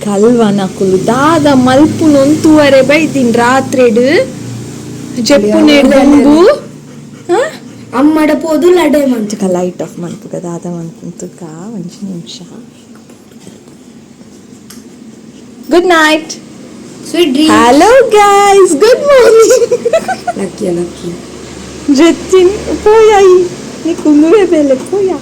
ಕಲ್ವನಕುಲು ದಾದ ಮಲ್ಪುನೊಂತುವರೆ ಬೈದಿನ್ ರಾತ್ರೆಡ್ ಜೆಪ್ಪುನೆಡ್ ಅಮ್ಮಡ ಪೋದು ಲಡೈ ಮಂತ light off ಮನ್ಪುಗ ದಾದ ಮನ್ಪುಂತುಕ ಒಂಜಿ ನಿಮಿಷ. Good night. Sweet dream. Hello guys, good morning. Lucky lucky. ಜೆತ್ತಿನ್ ಪೋಯಾಯಿ ನೀ ಕುಂದುವೆ ಬೇಲೆ ಪೋಯಾ.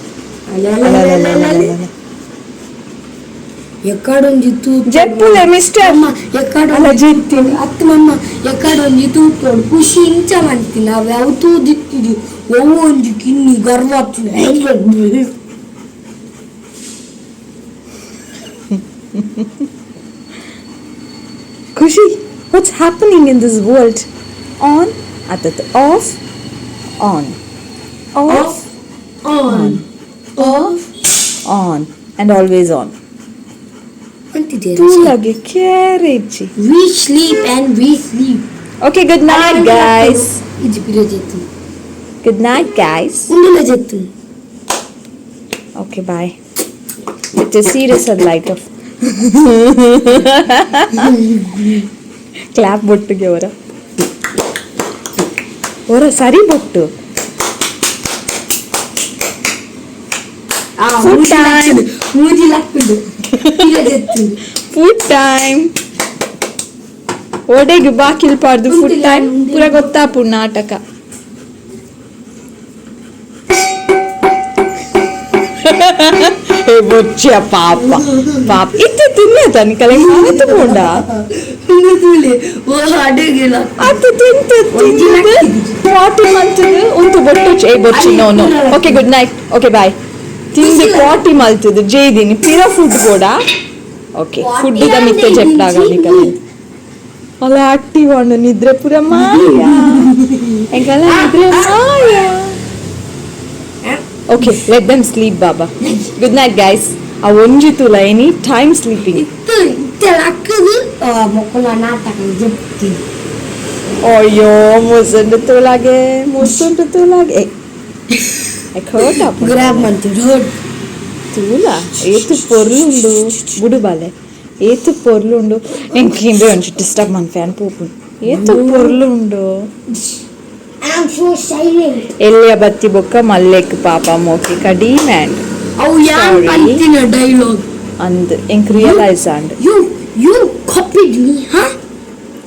ಎಕ್ಕಡೊಂಜಿ ತೂ ಜೆಪ್ಪುಲೆ ಮಿಸ್ಟರ್. ಅಮ್ಮ ಎಕ್ಕಡ ಅಲ್ಲ ಜೆತ್ತಿನ್. ಅತ್ತ ಮಮ್ಮ ಎಕ್ಕಡೊಂಜಿ ತೂತೋಡು ಖುಷಿ ಇಂಚ ಮಂತಿನ ಅವು ಅವು ತೂದಿತ್ತಿದು ಒವು ಒಂಜಿ ಕಿನ್ನಿ ಗರ್ವ. Khushi, what's happening in this world? On athat off, on, off, on off on and always on. ಅಂತಿದೆ. ತೂಲಗೆ ಕೇರೇಜಿ. We sleep and we sleep. Okay, good night guys. ಇದು ಪಿರ ಜೆತ್ತು. Good night guys. ಉಂಡುಲ ಜೆತ್ತು. Okay, bye. It is serious ad light off. Clap ಬೊಟ್ಟಿಗೆ ಅವರ ಅವರ ಸರಿ ಬೊಟ್ಟು. Food time. ಮೂಜಿ ಲಕ್ಕುಂಡು ಪಿರ ಜೆತ್ತು. Food time. ಒಡೆಗೆ ಬಾಕಿಲ್ ಪಾಡ್ದು ಫುಡ್ ಟೈಮ್ ಪೂರ ಗೊತ್ತಾಪು ನಾಟಕ. ಏ ಬೊಚ್ಚಿಯ ಪಾಪ ಪಾಪ ಇತ್ತೆ ತಿನ್ನೆ ತನಿಕಲೆ ತಗೊಂಡ. ತೂಲೆ ಓ ಅಡುಗೆ. ಅದು ತಿಂತ ತಿಂದು ಪಾಟಿ ಮಲ್ತದು ಉಂತು ಬೊಟ್ಟು. ಏ ಬೊಚ್ಚಿ, no no. Okay, good night. Okay, bye. ತಿಂದು ಪಾಟಿ ಮಲ್ತದು ಜೇದಿನಿ ಪಿರ ಫುಡ್ ಕೂಡ. ಓಕೆ, ಫುಡ್ the ಮಿತ್ತ ಜೆಪ್ಟಾಗ ನಿಕಲೆ ಅಲ್ಲ ಆಕ್ಟಿವ್ ಅಣ್ಣ ನಿದ್ರೆ ಪೂರ ಮಾಯ ಎಂಕಲ್ಲ ನಿದ್ರೆ ಮಾಯ. Okay, let them sleep Baba. Good night guys. ಆ ಒಂಜಿ ತುಲ ಎನಿ ಟೈಮ್ ಸ್ಲೀಪಿಂಗ್. ಇತ್ತು ಇತ್ತೆ ಲಕ್ಕದು ಮೊಕ್ಕಲ ನಾಟಕ ಜೆತ್ತಿ. ಅಯ್ಯೋ ಮುಸುಂಡು ತುಲಾಗೆ ಮುಸುಂಡು ತುಲಾಗೆ ಖೋಟ. ಗ್ರಾಬ್ ಮಂತು ರೋಡ್. ತೂಲ ಏತು ಪೊರ್ಲುಂಡು ಬುಡು ಬಾಲೆ ಏತು ಪೊರ್ಲುಂಡು ಎಂಕ್ ಇಂಬೆ ಒಂಜಿ ಡಿಸ್ಟರ್ಬ್ ಮನ್ಪೆ ಅನ್ ಪೋಪುಂಡು ಏತು ಪೊರ್ಲುಂಡು. I am so silent. ಎಲ್ಲಿಯ ಬತ್ತಿ ಬೊಕ್ಕ ಮಲ್ಲೆಕ್ ಪಾಪ ಮೋಕಿ ಕಡಿಮೆ ಆಂಡ್. ಅವು ಯಾನ್ Sorry. ಪಂತಿನ ಡೈಲಾಗ್. ಅಂದ್ ಎಂಕ್ realise and. You you copied me, huh?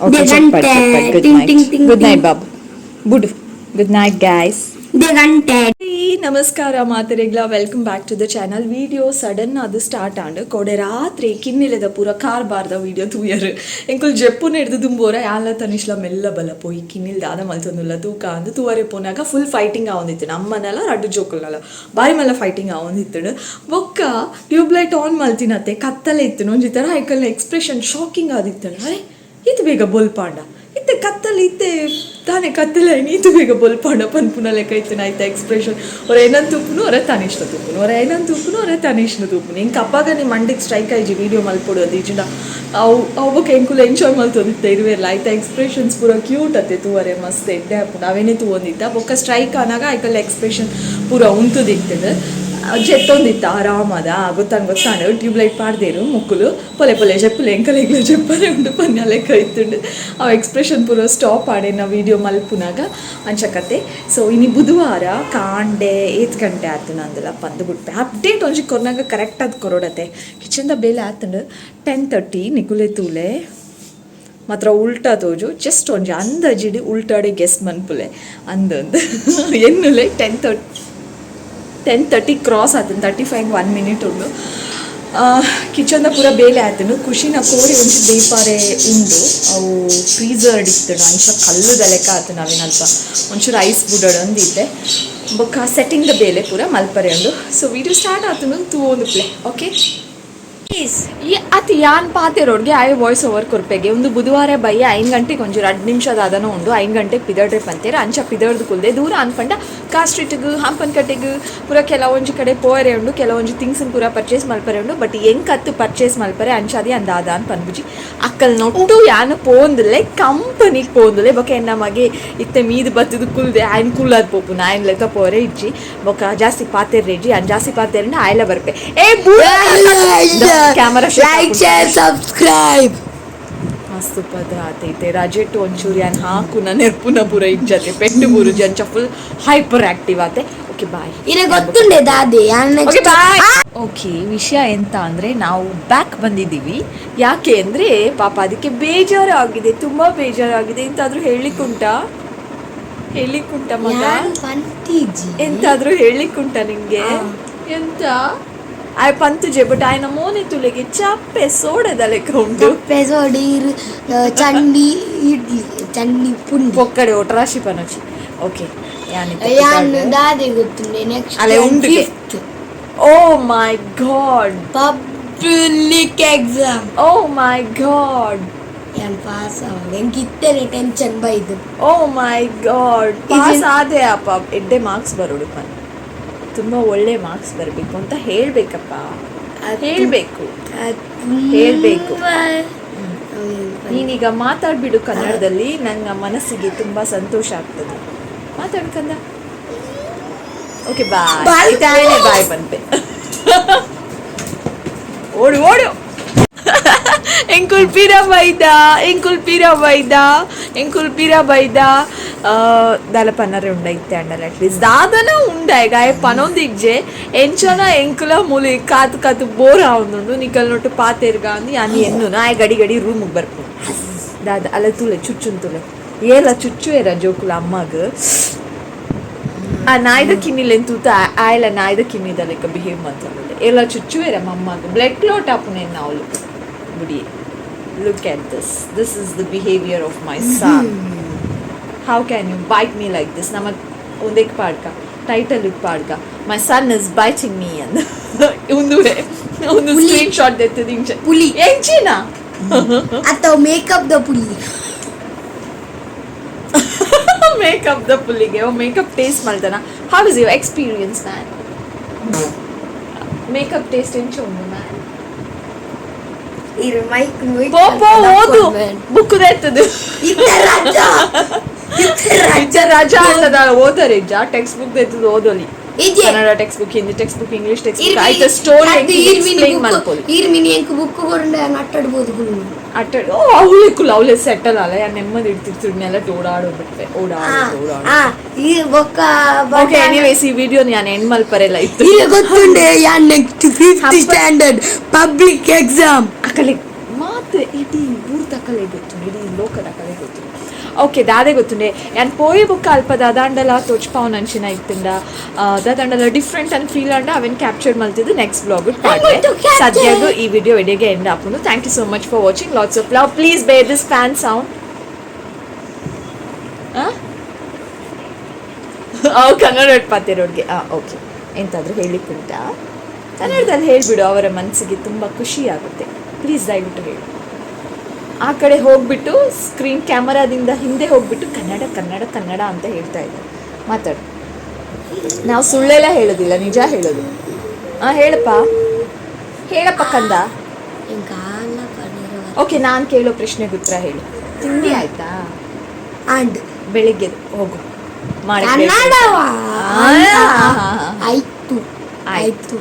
Okay. They ಚಪ್ಪಾಡ್ ಗಂಟೆ ಚಪ್ಪಾಡ್ ಗುಡ್ ಟಿಂಗ್ ನೈಟ್. ಟಿಂಗ್ ಟಿಂಗ್ ಗುಡ್ ನೈಟ್ ಟಿಂಗ್. ಬಾಬು ಬುಡು. Good night guys. ದೆ ಗಂಟೆ. ನಮಸ್ಕಾರ ಮಾತೆರೆಗ್ಲ, welcome back to the channel. Video sudden ಅದು ಸ್ಟಾರ್ಟ್ ಆಂಡ್. ಕೋಡೆ ರಾತ್ರಿ ಕಿನ್ನಿಲೆದ ಪೂರ ಕಾರ್ ಬಾರ್ದ ವಿಡಿಯೋ ತೂಯರು. ಎಂಕುಲು ಜೆಪ್ಪುನ ಹಿಡ್ದು ದುಂಬೋರ ಯಾನ್ಲ ತನಿಷ್ಲ ಮೆಲ್ಲ ಬಲ ಪೋಯಿ ಕಿನ್ನಿಲ್ ದಾದ ಮಲ್ತೊಂದುಲ್ಲ ತೂಕ ಅಂದ್ ತೂವರೆ ಪೋನಾಗ ಫುಲ್ ಫೈಟಿಂಗ್ ಆವೊಂದಿತ್ತು. ನಮ್ಮನೆಲ್ಲ ರಡ್ಡು ಜೋಕುಲ್ನಲ್ಲ ಬಾರಿ ಮಲ್ಲ ಫೈಟಿಂಗ್ ಆವೊಂದಿತ್ತು. ಬೊಕ್ಕ ಟ್ಯೂಬ್ಲೈಟ್ ಆನ್ ಮಲ್ತಿನತ್ತೆ ಕತ್ತಲೆ ಇತ್ತು. ಒಂಜಿ ಥರ ಐಕಲ್ನ ಎಕ್ಸ್ಪ್ರೆಷನ್ ಶಾಕಿಂಗ್ ಆದಿತ್ತು. ಅರೆ ಇದು ಬೇಗ ಬೊಲ್ಪಾಂಡ ಇತ್ತೆ ಕತ್ತಲೆ ಇತ್ತೆ ತಾನೇ ಕತ್ತಲೆ ಈತು ಬೇಗ ಬೊಲ್ಪಾಂಡ ಪನ್ಪುನ ಲೆಕ್ಕ ಇತ್ತು ಆಯ್ತಾ ಎಕ್ಸ್ಪ್ರೆಷನ್. ಅವ್ರ ಏನಂತ ತೂಪುನು ಅವರ ತನಿಷ್ನ ತೂಪುನು ಅವರ ಏನಂತ ತೂಪುನು ಅವರ ತನಿಷ್ನ ತೂಪುನು. ಇಂಕ ಅಪ್ಪಾಗ ನಿಮ್ಮ ಮಂಡಿಗೆ ಸ್ಟ್ರೈಕ್ ಆಯ್ಜಿ ವೀಡಿಯೋ ಮಲ್ಪೊಡು ಅದು ಈಜಿಂಡ ಅವು ಅವು ಎಂಕುಲು ಎಂಜಾಯ್ ಮಲ್ತೊಂದಿತ್ತ ಇರುವೆಲ್ಲ. ಆಯ್ತಾ ಎಕ್ಸ್ಪ್ರೆಷನ್ಸ್ ಪೂರ ಕ್ಯೂಟ್ ಅತ್ತೆ ತೂವರೆ ಮಸ್ತ್ ಎಡ್ಡೆ ಆಪುಂಡು ಅವೇನೇ ತೂವೊಂದಿತ್ತ. ಬೊಕ್ಕ ಸ್ಟ್ರೈಕ್ ಆನಾಗ ಐಕಲ್ ಎಕ್ಸ್ಪ್ರೆಷನ್ ಪೂರ ಉಂತುದಿತ್ತದ ಜೆತ್ತೊಂದಿತ್ತ ಆರಾಮದ ಗೊತ್ತಾಂಡ್ ಗೊತ್ತಾಂಡ್ ಟ್ಯೂಬ್ಲೈಟ್ ಪಾಡ್ದೇರು ಮುಕ್ಕುಲು ಪೊಲೆ ಪೊಲೆ ಜೆಪ್ಪುಲೆ ಎಂಕಲೆಗ್ಲ ಜೆಪ್ಪರೆ ಉಂಡು ಪನ್ಯ ಲೆಕ್ಕ ಇತ್ತುಂಡು. ಆ ಎಕ್ಸ್ಪ್ರೆಷನ್ ಪೂರ ಸ್ಟಾಪ್ ಆಡೇನ ವೀಡಿಯೋ ಮಲ್ಪುನಾಗ ಅಂಚಕತೆ. ಸೊ ಇನಿ ಬುಧವಾರ ಕಾಂಡೆ ಏತ್ ಗಂಟೆ ಆತು ನಂದಲ ಪಂದು ಬಿಟ್ಪೆ ಅಪ್ಡೇಟ್ ಒಂಜಿ ಕೊರ್ನಾಗ ಕರೆಕ್ಟ್ ಆದ್ ಕೊರೊಡತೆ. ಕಿಚನ್ದ ಬೇಲೆ ಆತುಂಡು. 10:30 ನಿಕುಲೆ ತೂಲೆ ಮಾತ್ರ ಉಲ್ಟಾ ತೋಜು. ಜಸ್ಟ್ ಒಂಜಿ ಅಂದಾಜಿಡ್ ಉಲ್ಟಾಡೆ ಗೆಸ್ ಮನ್ಪುಲೆ ಅಂದೊಂದು ಎನ್ನುಲೆ. 10:30, 10:30 ಕ್ರಾಸ್ ಆತುಂಡು, 35 1 ಮಿನಿಟ್ ಉಂಡು. ಕಿಚನ್ದ ಪೂರ ಬೇಲೆ ಆತುಂಡು. ಖುಷಿನ ಕೋರಿ ಒಂಜಿ ಬೇಪಾರೆ ಉಂಡು. ಅವು ಫ್ರೀಸರ್ ಇತ್ತುಂಡು. ಅಂಚ ಕಲ್ಲುದ ಲೆಕ್ಕ ಆತುಂಡು. ಅವಿನಲ್ಪ ಒಂಚೂರು ಐಸ್ ಬುಡೋಡು ಅಂದಿತ್ತೆ. ಬೊಕ್ಕ ಸೆಟ್ಟಿಂಗ್ ದ ಬೇಲೆ ಪೂರ ಮಲ್ಪರೆ ಉಂಡು. ಸೊ ವಿಡಿಯೋ ಸ್ಟಾರ್ಟ್ ಆತುಂಡು ತೂವೊಂದು ಪ್ಲೇ. ಓಕೆ, ಈ ಅತಿ ಯಾನ್ ಪಾತೆರೋಡ್ಗೆ ಆಯ್ ವಾಯ್ಸ್ ಓವರ್ ಕೊರ್ಪೆಗೆ. ಒಂದು ಬುಧವಾರ ಬಯ್ಯ 5 ಗಂಟೆಗೆ ಒಂಜಿ 2 ನಿಮಿಷದ ಅದನ ಉಂಡು. 5 ಗಂಟೆಗೆ ಪಿದಡ್ರೆ ಪಂತೇರು. ಅಂಚ ಪಿದಡ್ದು ಕುಲ್ದೆ ದೂರ ಅನ್ಪಂಡ car ಸ್ಟ್ರೀಟ್ಗ್, ಹಂಪನಕಟ್ಟೆಗ್ ಪೂರ ಕೆಲವೊಂಜಿ ಕಡೆ ಪೋಯರೆ ಉಂಡು. ಕೆಲವೊಂಜಿ ಥಿಂಗ್ಸ್ ಪೂರ ಪರ್ಚೇಸ್ ಮಲ್ಪರೆ ಉಂಡು. ಬಟ್ ಎಂಕತ್ತು ಪರ್ಚೇಸ್ ಮಲ್ಪರೆ ಅಂಚಾದಿ ಅಂದಾದ ಅಂತ ಪನ್ಪುಜಿ. ಅಕ್ಕಲ್ ನೊಟ್ಟು ಯಾನ್ ಪೋಂದುಲ್ಲೆ, ಕಂಪನಿಗೆ ಪೋಂದುಲ್ಲೆ. ಬೊಕ ಎನ್ನ ಮಗೆ ಇತ್ತೆ ಮೀದ್ ಬತ್ತದು ಕುಲ್ದೆ, ಆಯ್ನ್ ಕುಲ್ಲದ್ ಪೋಪುನ, ಆಯ್ನ್ ಲೆಕ್ಕ ಪೋರೆ ಇಜ್ಜಿ. ಬೊಕ ಜಾಸ್ತಿ ಪಾತೆರ್ರೆ ಇಜ್ಜಿ. ಆಯ್ನ್ ಜಾಸ್ತಿ ಪಾತೆರಂಡ ಆಯ್ಲ ಬರ್ಪೆ. ಏ, camera. Like, share, subscribe. ಮಸ್ತ್ ಉಪದ್ರ ಆತೈತೆ. ರಜೆಟ್ ಒಂಚೂರು ಯಾನ್ ಹಾಕುನ ನೆರ್ಪುನ ಪೂರ ಇಜ್ಜತೆ, ಪೆಟ್ಟು ಬೂರುಜಿ, ಅಂಚ full hyper active ಆತೆ. Okay, bye. ಇರೆ ಗೊತ್ತುಂಡೆ ದಾದೆ ಯಾನ್. Okay, bye. Okay, ವಿಷಯ ಎಂತ ಅಂದರೆ, ನಾವು ಬ್ಯಾಕ್ ಬಂದಿದ್ದೀವಿ. ಯಾಕೆ ಅಂದರೆ ಪಾಪ ಅದಕ್ಕೆ ಬೇಜಾರು ಆಗಿದೆ, ತುಂಬ ಬೇಜಾರಾಗಿದೆ. ಎಂತಾದರೂ ಹೇಳಲಿಕ್ಕುಂಟಾ? ಹೇಳಲಿಕ್ಕುಂಟ ಮಗ? ಯಾನ್ ಪಂತಿಜಿ. ಎಂತಾದರೂ ಹೇಳಲಿಕ್ಕುಂಟ ನಿಂಗೆ? ಎಂತ ಆಯ್ ಪಂತುಜೆ, ಬಟ್ ಆಯ್ನ ಮೋನೆ ತುಲೆಗೆ ಚಪ್ಪೆ ಸೋಡದ ಲೆಕ್ಕ ಉಂಟು. ಪೆಸೋಡಿ ಚಂಡಿ ಇಡ್ಲಿ ಚಂಡಿ ಪುಂಡಿ. ಪೊಕ್ಕಡೆ ಒಟ್ರಾಶಿ ಪನೋಚಿ. ಓಕೆ. ಯಾನ್ ದಾದೆ ಗೊತ್ತುಂಡೆ ನೆಕ್ಸ್ಟ್? ಅಲೆ ಉಂಡುಗೆ. Oh my God. Public exam. Oh my god. ಯಾನ್ ಪಾಸ್ ಆವಡ್, ಎಂಕ್ ಇತ್ತೇನೆ ಟೆನ್ಷನ್ ಬೈದು. ಓ ಮೈ ಗಾಡ್, ಪಾಸ್ ಆದೆ ಅಪ್ಪ. ಎಡ್ಡೆ ಮಾರ್ಕ್ಸ್ ಬರೋಡು ಪನ್, ತುಂಬ ಒಳ್ಳೆ ಮಾರ್ಕ್ಸ್ ಬರಬೇಕು ಅಂತ ಹೇಳ್ಬೇಕಪ್ಪ, ಹೇಳ್ಬೇಕು, ಹೇಳ್ಬೇಕು. ನೀನೀಗ ಮಾತಾಡ್ಬಿಡು ಕನ್ನಡದಲ್ಲಿ, ನನ್ನ ಮನಸ್ಸಿಗೆ ತುಂಬ ಸಂತೋಷ ಆಗ್ತದೆ. ಮಾತಾಡು ಕಂದ. Okay, bye. Bye. ಬಾಯ್ ಪನ್ಪೆ. ಓಡು ಓಡು. ಎಂಕುಲ್ ಪಿರ ಬೈದ, ಎಂಕುಲ್ ಪಿರ ಬೈದ, ಎಂಕುಲ್ ಪಿರ ಬೈದ. ದಾಲ ಪನ್ನರೆ ಉಂಡ ಇತ್ತೆ ಅಂಡಲ ಅಟ್ಲೀಸ್ಟ್ ದಾದನ ಉಂಡ. ಈಗ ಆಯೆ ಪನೊಂದಿಜ್ಜೆ. ಎಂಚನ ಎಂಕುಲ ಮೂಲಿ ಕಾತು ಕಾತು ಬೋರ್ ಆವೊಂದುಂಡು. ನಿಕಲ್ ನೊಟ್ಟು ಪಾತೆರ್ಗ ಅಂದು ಯಾನ್ ಎನ್ನುನ. ಆಯೆ ಗಡಿ ಗಡಿ ರೂಮಿಗೆ ಬರ್ಪು. ದಾದ ಅಲ್ಲ, ತುಲೆ ಚುಚ್ಚುನ್ ತುಲೆ. ಏಲ ಚುಚ್ಚು ಏರ ಜೋಕುಲ ಅಮ್ಮಗ್. ಆ ನಾಯ್ದ ಕಿನ್ನಿಲೆನ್ ತೂತ ಆಯ್ಲ ನಾಯ್ದ ಕಿನ್ನಿದ ಲೆಕ್ಕ ಬಿಹೇವ್ ಮಂತೊಂದುಲ್ಲೆ. ಏಲ ಚುಚ್ಚುವೆರ ಮಮ್ಮಗ್? ಬ್ಲಡ್ ಕ್ಲಾಟ್ ಆಪುನೆನ್ ಅವಳು ಬುಡಿ. Look at this. This is the behavior of my son. How can you bite me like this? ನಮ ಉಂದೆಕ್ ಪಾಡ್ಕ, title ಪಾಡ್ಕ, "My son is biting me" ಅಂದ್. ಉಂದುವೆ ಒಂದು ಪುಲಿ. ಸ್ಕ್ರೀನ್ ಶಾಟ್ ದೆತ್ತದು ಇಂಚ. ಪುಲಿ. ಎಂಚಿನ? ಅಥವಾ make-up the Puli. Makeup the ಪುಲಿಗೆ makeup taste ಮಲ್ದನ. How is your experience, man? Makeup taste ಎಂಚ ಉಂಡು ಮ್ಯಾನ್? ಇರು, ಮೈಕ್. ಪೋ ಪೋ, ಓದು, ಬುಕ್ ದೆತ್ತದು. ಇತ್ತೆ ರಜಾ, ಇತ್ತೆ ರಜಾ. ಇಜ್ಜ, ರಜಾ ಅಂತದ ಓದರೆ ಇಜ್ಜ. ಟೆಕ್ಸ್ಟ್ ಬುಕ್ ದೆತ್ತದು ಓದೋಲಿ. ಇಜ್ಜೆ. Kannada text book, Hindi text book, English text book ಆಯ್ತ ಸ್ಟೋರಿ ಎಕ್ಸ್ಪ್ಲೈನ್ ಮಲ್ಪೊಲಿ. ಇರ್ಮಿನಿ ಎಂಕ್ ಬುಕ್ ಕೊರಂಡ ಅಟ್ಟಾಡ್ಬೋದು ಗುರು. ಅಟ್ಟ ಓ ಅವಳೆ ಕುಲ್ಲ, ಅವಳೆ ಸೆಟಲ್ ಅಲ್ಲ. ಯಾ ನೆಮ್ಮದಿ ಇಡ್ತಿರ್ತಿರ್ ನೆಲ ಓಡಾಡೋಬಿಟ್ವೆ, ಓಡಾಡೋದು ಓಡಾಡೋ. ಆ ಈ ಬೊಕ್ಕ. ಓಕೆ, ಎನಿವೇಸ್, ಈ ವಿಡಿಯೋ ನಾನು ಎಂಡ್ ಮಲ್ಪರೆಲ್ಲ ಇತ್ತು. ಈಗ ಗೊತ್ತುಂಡೆ ಯಾನ್ next fifth standard public exam. ಅಕಲೆ ಮಾತು ಇಡೀ ಊರ್ದ ಅಕಲೆ ಗೊತ್ತು, ಇಡೀ ಲೋಕದ ಅಕಲೆ ಗೊತ್ತು. ಓಕೆ, ದಾದೆ ಗೊತ್ತುಂಡೆ, ಯಾನ್ ಪೋಯಿ ಬುಕ್ಕ ಅಲ್ಪ ದಾದಾಂಡಲ ತೋಚ್ಪಾವ್ ಅಂಚಿನ ಇತ್ತಂಡ, ದಾದಾಂಡಲ ಡಿಫ್ರೆಂಟ್ ಅನ್ ಫೀಲ್ ಅಂಡ ಅವೆನ್ ಕ್ಯಾಪ್ಚರ್ ಮಲ್ತಿದ್ದು next blog want to capture. ಸದ್ಯಾಗು ಈ ವಿಡಿಯೋ ಇಡಿಗೆ ಎಂಡ್ ಆಪುಂಡು. Thank you so much for watching. Lots of love. Please bear this fan sound. ಅವು ಕನ್ನಡ ಪಾತಿರೋಡ್ಗೆ. ಹಾಂ, ಓಕೆ. ಎಂತಾದರೂ ಹೇಳಿಕ್ಕುಂಟಾ? ಕನ್ನಡದಲ್ಲಿ ಹೇಳಿಬಿಡು, ಅವರ ಮನಸ್ಸಿಗೆ ತುಂಬ ಖುಷಿ ಆಗುತ್ತೆ. ಪ್ಲೀಸ್, ದಯವಿಟ್ಟು ಹೇಳು. ಆ ಕಡೆ ಹೋಗ್ಬಿಟ್ಟು, ಸ್ಕ್ರೀನ್ ಕ್ಯಾಮರಾದಿಂದ ಹಿಂದೆ ಹೋಗ್ಬಿಟ್ಟು ಕನ್ನಡ ಕನ್ನಡ ಕನ್ನಡ ಅಂತ ಹೇಳ್ತಾ ಇದ್ದಾರೆ. ಮಾತಾಡು. ನಾವು ಸುಳ್ಳೆಲ್ಲ ಹೇಳೋದಿಲ್ಲ, ನಿಜ ಹೇಳೋದು. ಹಾಂ, ಹೇಳಪ್ಪ, ಹೇಳಪ್ಪ ಕಂದ. ಎಂಕಾಲ ಪನ್ನರ. ಓಕೆ, ನಾನು ಕೇಳೋ ಪ್ರಶ್ನೆಗೆ ಉತ್ತರ ಹೇಳು. ತಿಂಡಿ ಆಯ್ತಾ? ಅಂಡ್. ಬೆಳಿಗ್ಗೆ ಹೋಗು ಮಾಡಿ. ಕನ್ನಡವಾ? ಆಯ್ತು. ಆಯ್ತು. ಆಯ್ತು.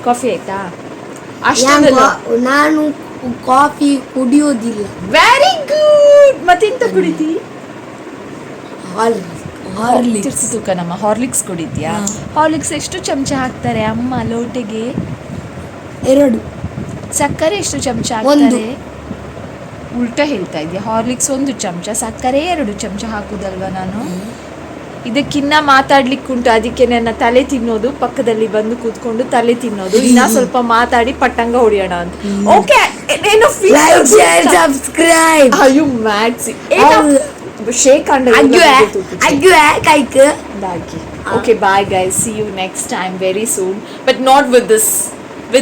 ಕಾಫಿ ಆಯ್ತಾ? ಯಾನ್ ಅಷ್ಟೊಂದಲ್ಲ. ನಾನು ಕಾಫಿ ಕುಡಿಯೋದಿಲ್ಲ. Very good. ಮತ್ತೆಂತ ಕುಡಿತಿ? ಹಾರ್ಲಿಕ್ಸ್. ತಿರ್ಸು ತೂಕ ನಮ್ಮ. ಹಾರ್ಲಿಕ್ಸ್ ಕುಡಿತೀಯಾ? ಹಾರ್ಲಿಕ್ಸ್ ಎಷ್ಟು ಚಮಚ ಹಾಕ್ತಾರೆ ಅಮ್ಮ ಲೋಟೆಗೆ? ಎರಡು. ಸಕ್ಕರೆ ಎಷ್ಟು ಚಮಚ ಒಂದು. ಹಾಕ್ತಾರೆ? ಉಲ್ಟಾ ಹೇಳ್ತಾ ಇದೆಯಾ. ಹಾರ್ಲಿಕ್ಸ್ ಒಂದು ಚಮಚ, ಸಕ್ಕರೆ 2 ಚಮಚ ಹಾಕುದಲ್ವಾ ನಾನು? ಇದಕ್ಕಿನ್ನ ಮಾತಾಡ್ಲಿಕ್ಕುಂಟು. ಅದಕ್ಕೆ ನನ್ನ ತಲೆ ತಿನ್ನೋದು, ಪಕ್ಕದಲ್ಲಿ ಬಂದು ಕೂತ್ಕೊಂಡು ತಲೆ ತಿನ್ನೋದು. ಇನ್ನ ಸ್ವಲ್ಪ ಮಾತಾಡಿ ಪಟ್ಟಂಗ ಹೊಡಿಯೋಣ ಅಂತ. ಓಕೆ, ಏನೋ. Like, share, subscribe. ಅಯ್ಯೋ, ಮ್ಯಾಟ್ಸಿ ಶೇಕ್. ಅಗ್ಯು ಅಗ್ಯು ಕೈಕ್. Okay, bye guys. See you next time very soon, but not with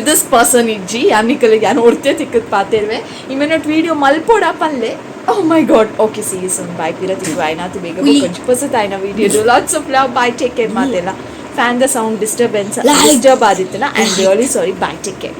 this person ಇಜ್ಜಿ. ಯಾನಿಕಲಿಗೆ ಯಾನು ಒಡ್ತೆ ತಿಕ್ಕದ್ ಪಾತಿರ್ವೆ. ಇಮೇನೊಟ್ಟು ವಿಡಿಯೋ ಮಲ್ಪೋಡ ಪಲ್ಲೆ. Oh my God. Okay, see you soon. Bye. ಪಿರ ತಿಕ್ಕು ಆಯ್ನಾತು ಬೇಗ. ಹುಲಿ. ಕೊಂಚ ಪೊಸತಾಯ್ನ video. Lots of love. Bye, take care ಮಾತೆಲ್ಲ. Fan the sound disturbance Like. Disturb ಆದಿತ್ತನ. I am really sorry. Bye, take care.